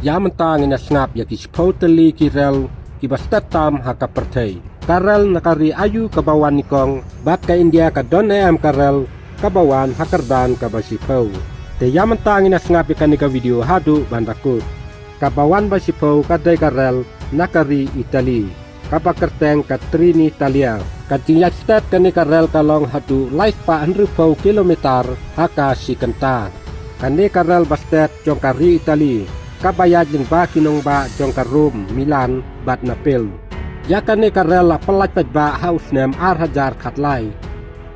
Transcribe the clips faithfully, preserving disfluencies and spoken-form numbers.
Ïa mynta ngin ïa sngap ïa ki shiphew tylli ki rel kiba stet tam ha ka pyrthei. Ka rel na ka ri Ayu kaba wan nyngkong, bad ka India ka don em ka rel kaba wan ha kyrdan kaba shiphew. Te ïa mynta ngin ïa sngap ïa kane ka video haduh ban da kut. Kaba wan ba shiphew ka dei ka rel na ka ri Italy, kaba kyrteng ka Trenitalia. Ka jingïaid stet kane ka rel ka long haduh lai spah hynriewphew kilometer ha ka shi kynta. Kane ka rel ba stet jong ka ri Italy kaba ïaid lyngba ki nongbah jong ka Rome, Milan bad Naples. Ïa kane ka rel la pyllait paidbah ha u snem ar hajar khatlai.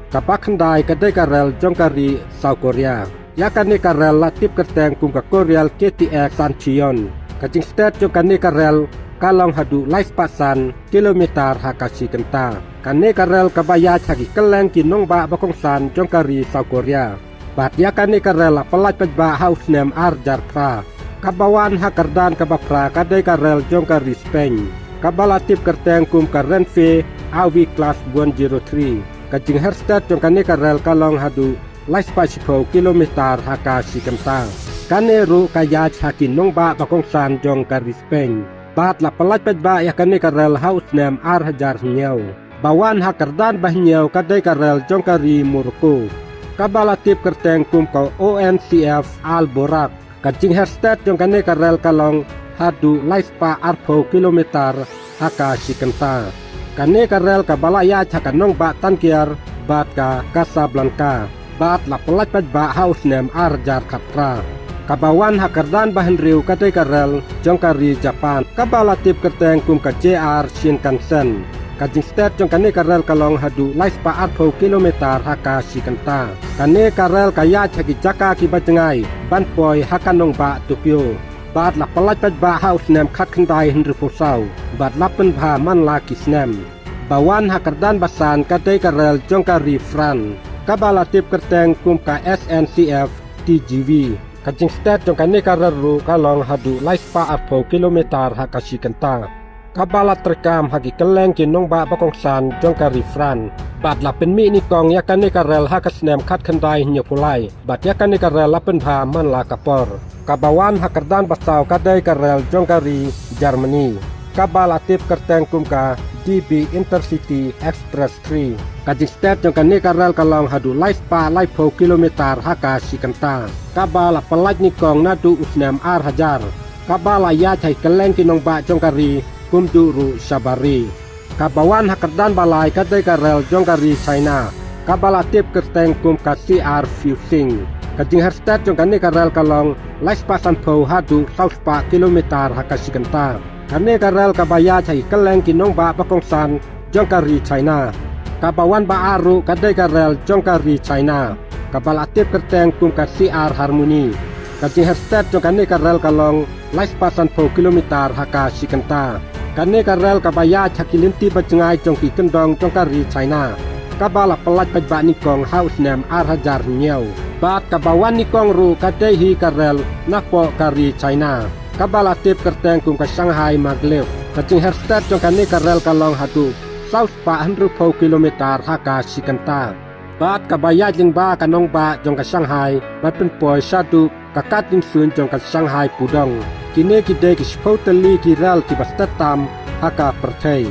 Kaba khyndai ka dei ka rel jong ka ri South Korea. Ïa kane ka rel la tip kyrteng kum ka Korean K T X Sancheon. Ka jingstet jong kane ka rel ka long haduh lai spah san kilometer ha ka shi kynta. Kane ka rel kaba ïaid ha ki kylleng ki nongbah ba kongsan jong ka ri South Korea. Bad ïa kane ka rel la pyllait paidbah ha u snem ar hajar phra. Kaba wan ha kyrdan kaba phra ka dei ka rel jong ka ri Spain, kaba la tip kyrteng kum ka Renfe Ave Class one zero three. Ka jingher stet jong kane ka rel ka long haduh lai spah shiphew kilometer ha ka shi kynta. Kane ruh ka ïaid ha ki nongbah ba kongsan jong ka ri Spain. Bad la pyllait paidbah ïa kane ka rel ha u snem ar hajar hynñiew. Ba wan ha kyrdan ba hynñiew ka dei ka rel jong ka ri Morocco, kaba la tip kyrteng kum ka O N C F Al Borak. Ka jingher stet jong kane ka rel ka long haduh lai spah arphew kilometer ha ka shi kynta. Kane ka rel kaba la ïaid ha ka nongbah Tangier bad ka Casablanca. Bad la pyllait paidbah ha u snem ar hajar khatphra. Kaba wan ha kyrdan ba hynriew ka dei ka rel jong ka ri Japan, kaba la tip kyrteng kum ka J R Shinkansen. Ka jingstet jong kane ka rel ka long haduh lai spah arphew kilometer ha ka shi kynta. Kane ka rel ka ïaid ha ki jaka kiba jngai ban poi ha ka nongbah Tokyo. Bad la pyllait paidbah ha u snem khatkhyndai hynriewphew saw, bad la pynbha man la ki snem. Ba wan ha kyrdan ba san ka dei ka rel jong ka ri France, kaba la tip kyrteng kum ka S N C F T G V. Ka jingstet jong kane ka rel ruh ka long haduh lai spah arphew kilometer ha ka shi kynta. Kaba la treikam ha ki kylleng ki nongbah ba kongsan jong ka ri France. Bad la pynmih nyngkong ïa kane ka rel ha ka snem khatkhyndai hynñiewphew lai. Bad ïa kane ka rel la pynbha man la ka por. Kaba wan ha kyrdan ba saw ka dei ka rel jong ka ri Germany, kaba la tip kyrteng kum ka D B Intercity Express three. Ka jingstet jong kane ka rel ka long haduh lai spah laiphew kilometer ha ka shi kynta. Kaba la pyllait nyngkong naduh u snem ar hajar. Kaba la ïaid ha ki kylleng ki nongbah jong ka ri, kumjuh ruh shabar ri. Kaba wan ha kyrdan ba lai ka dei ka rel jong ka ri China, kaba la tip kyrteng kum ka C R Fuxing. Ka jingher stet jong kane ka rel ka long lai spah sanphew haduh saw spah kilometer ha ka shi kynta. Kane ka rel kaba ïaid ha ki kylleng ki nongbah ba kongsan jong ka ri China. Kaba wan ba ar ruh ka dei ka rel jong ka ri China, kaba la tip kyrteng kum ka C R Harmony. Ka jingher stet jong kane ka rel ka long lai spah sanphew kilometer ha ka shi kynta. Kane ka rel kaba ïaid ha ki lynti ba jngai jong ki kyndong jong ka ri China, kaba la pyllait paidbah nyngkong ha u snem ar hajar hynñiew. Bad kaba wan nyngkong ruh ka dei hi ka rel napoh ka ri China, kaba la tip kyrteng kum ka Shanghai Maglev. Ka jingher stet jong kane ka rel ka long haduh saw spah hynriewphew kilometer ha ka shi kynta. Bad kaba ïaid lyngba ka nongbah jong ka Shanghai ban pynpoi shaduh ka kad jingsuiñ jong ka Shanghai Pudong. Kine ki dei ki shiphew tylli ki rel kiba stet tam ha ka pyrthei.